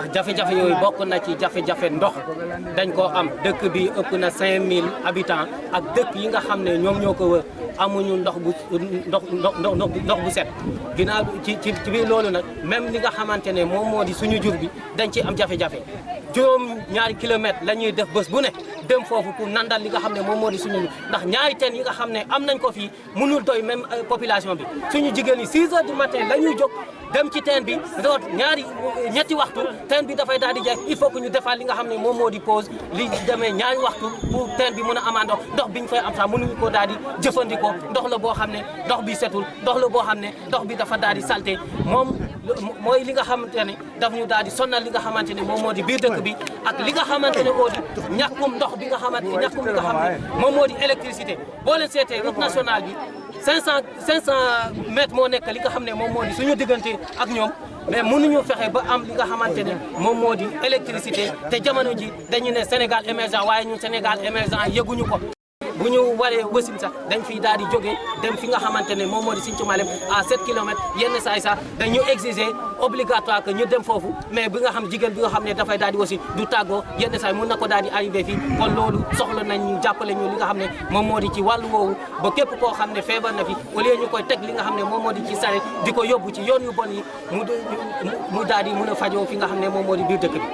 jafe-jafe yooyu bokk na ci jafe-jafe ndox dañ koo am dëkk bi ëpp na 5000 habitants ak dëkk yi nga xam ne ñoom ñoo ko wër amuñu ndox bu set ginnaaw ci biir loolu nag même li nga xamante ne moom moo di suñu jur bi dañ ci am jafe-jafe juróom-ñaari kilomètres la ñuy def bés bu ne dem foofu pour nandal li nga xam ne moom moo di suñu ndax ñaari teen yi nga xam ne am nañ ko fii mënul doy même population bi suñu jigéen ñi 6 heures du matin la ñuy jóg dem ci teen bi root ñetti waxtu teen bi dafay daal di jeex il faut que ñu defaat li nga xam ne moom moo di pause li demee ñaari waxtu pour teen bi mën a amaa ndox bi ñu fay am sax mënuñu ko daal di jëfandikoo ndox la boo xam ne ndox bi setul ndox la boo xam ne ndox bi dafa daal di salté moom mooy li nga xamante ne daf ñu daal di sonnal li nga xamante ne moom moo di biir dëkk bi ak li nga xamante ne moo di ñàkkum ndox bi nga xamante ne ñàkkum li nga xam ne moom moo di électricité boo leen seetee route nationale bi 500 mètres moo nekk li nga xam ne moom moo di suñu diggante ak ñoom mais mënuñu fexe ba am li nga xamante ne moom moo di électricité te jamono ji dañu ne Sénégal émergent waaye ñun Sénégal émergent yëguñu ko bu ñu waree wasin sax dañ fiy daal di jógee dem fi nga xamante ne moom moo di Sinthiou Malem à 7 kilomètres yenn saay sax dañu exiger obligatoire que ñu dem foofu mais bi nga xam jigéen bi nga xam ne dafay daal di wasin du tàggoo yenn saay mën na ko daal di arrivé fii kon loolu soxla nañ ñu jàppale ñu li nga xam ne moom moo di ci wàllu woowu ba képp koo xam ne feebar na fi au lieu ñu koy teg li nga xam ne moom moo di ci saret di ko yóbbu ci yoon yu bon yi mu daal di mën a fajoo fi nga xam ne moom moo di biir dëkk bi